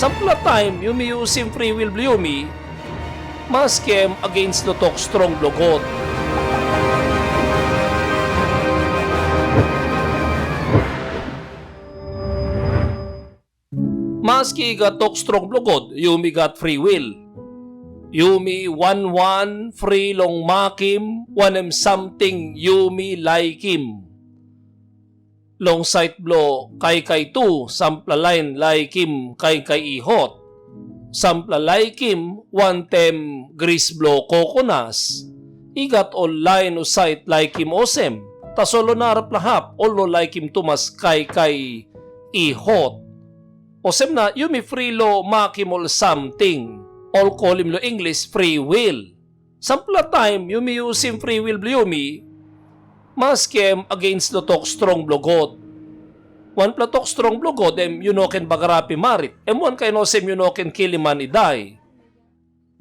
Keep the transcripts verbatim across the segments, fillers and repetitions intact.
Sampela taim yumi yusim fri wil bilong yumi, maski em agains long tok strong bilong God. Maski i gat tok strong bilong God, yumi gat fri wil. Yumi wan wan fri long makim wanem samting yumi laikim. Long sait bilong kaikai tu, sampela lain laikim kaikai i hot. Sampela laikim wantaim gris bilong kokonas. I gat ol lain husat laikim olsem, tasol long narapela hap ol no laikim tumas kaikai i hot. Olsem na yumi fri long makim ol samting, ol kolim long Inglis free will. Sampela taim yumi yusim fri wil bilong yumi, maski em agains long tok strong bilong God. Wanpela tok strong bilong God em yu no ken bagarapim marit, em wankain olsem yu no ken kilim man i dai.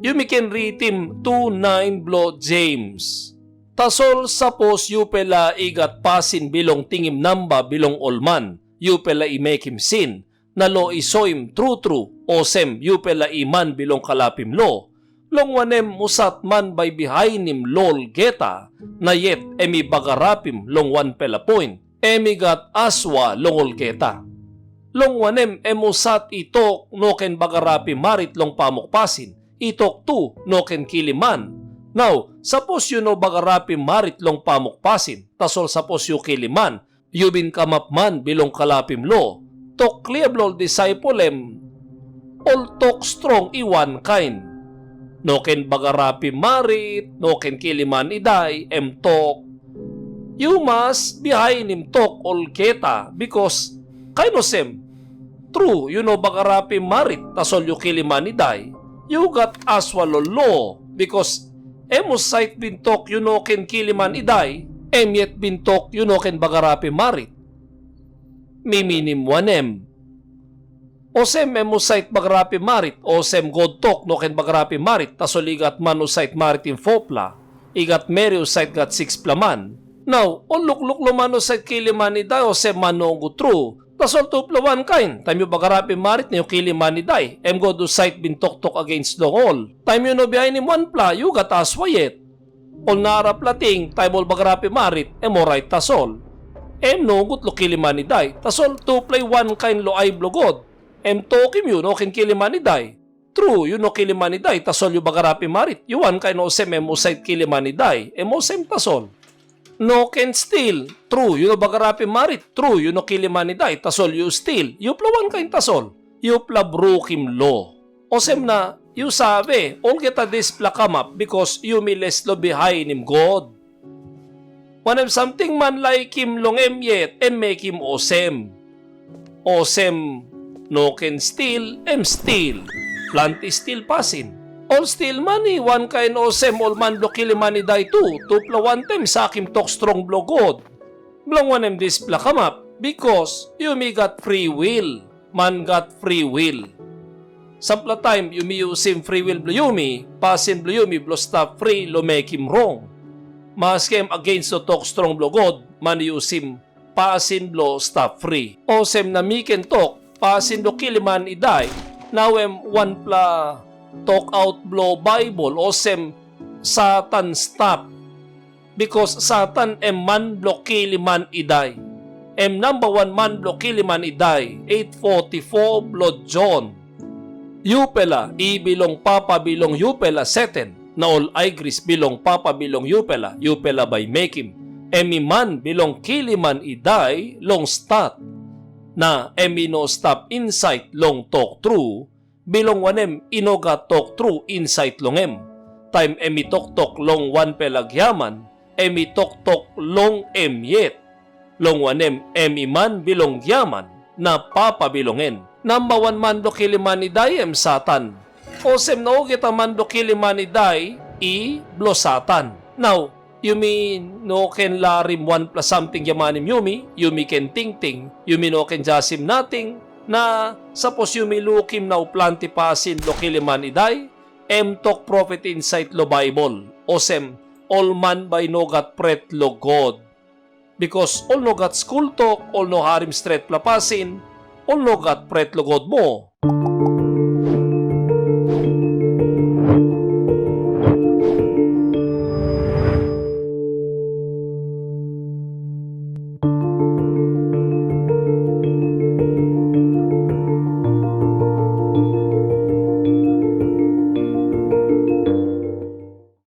Yumi ken ritim tu nain bilong Jems. Tasol sapos yupela i gat pasin bilong tingim namba bilong ol man, yupela i mekim sin, na lo i soim tru tru olsem yupela i man bilong kalapim lo. Long wanem, husat man bai i bihainim lo olgeta, na yet em i bagarapim long wanpela poin, em i gat asua long olgeta. Long wanem, em husat i tok no ken bagarapim marit long pamuk pasin, i tok tu no ken kilim man. Nau, sapos yu no bagarapim marit long pamuk pasin, tasol sapos yu kilim man, yu bin kamap man bilong kalapim lo. Tok klia bilong ol disaipel em ol tok strong i wankain. No ken bagarapim marit, no ken kilim man i dai, em tok. Yu mas bihainim tok olgeta, bikas kain olsem, tru yu no bagarapim marit, tasol yu kilim man i dai, yu gat asua long lo, bikas em husat bin tok yu no ken kilim man i dai, em yet bin tok yu no ken bagarapim marit. Mi minim wanem? Olsem em husat bagarapim marit, olsem God tok no ken bagarapim marit, tasol i gat man husat maritim fopela, i gat meri husat gat sikspela man. Nau, ol lukluk long man husat kilim man i dai, olsem man nogut tru. Tasol tupela wankain, taim yu bagarapim marit na yu kilim man i dai, em God husat bin toktok agains long ol. Taim yu no bihainim wanpela, yu gat asua yet. Ol narapela ting, taim ol bagarapim marit, em orait tasol. Em nogut long kilim man i dai, tasol tupela i wankain long ai bilong God. Em tokim yu no ken kilim man i dai. Tru, yu no kilim man i dai, tasol yu bagarapim marit, yu wankain olsem em husat kilim man i dai, em olsem tasol. No ken stil, tru, yu no bagarapim marit, tru, yu no kilim man i dai, tasol yu stil, yupela wankain tasol, yupela brukim lo. Olsem na, yu save, olgeta dispela kamap, bikas yumi les long bihainim God. Wanem samting man laikim long em yet, em mekim olsem. Olsem, no ken stil, em stil. Planti stil pasin. Ol stil man i wankain olsem ol man bilong kilim man i dai tu, tupela wantaim sakim tok strong bilong God. Bilong wanem dispela kamap? Bikas yumi gat fri wil. Man gat fri wil. Sampela taim yumi yusim fri wil bilong yumi, pasin bilong yumi bilong stap fri long mekim rong. Maski em agains long tok strong bilong God, man i yusim pasin bilong stap fri. Olsem na mi ken tok, pasin bilong kilim man i dai, nau em wanpela tokaut bilong Baibel, olsem Satan stap. Bikas Satan em man bilong kilim man i dai. Em namba wan man bilong kilim man i dai, eight forty-four bilong Jon. Yupela i bilong papa bilong yupela Satan, na ol aigris bilong papa bilong yupela, yupela bai mekim. Em i man bilong kilim man i dai long stat, na em i no stap insait long tok tru, bilong wanem, i no gat tok tru insait long em. Taim em i toktok long wanpela giaman, em i toktok long em yet, long wanem, em i man bilong giaman, na papa bilong en. Namba wan man bilong kilim man i dai, em Satan. Olsem na olgeta man bilong kilim man i dai, i bilong Satan. Nau, yumi no ken larim wanpela samting giamanim yumi, yumi ken tingting, yumi no ken jasim nating, na sapos yumi lukim nau planti pasin bilong kilim man i dai, em tok profet insait long Baibel, olsem, ol man bai i no gat pret long God. Bikas ol no gat skul tok, ol no harim stretpela pasin, ol no gat pret long God moa.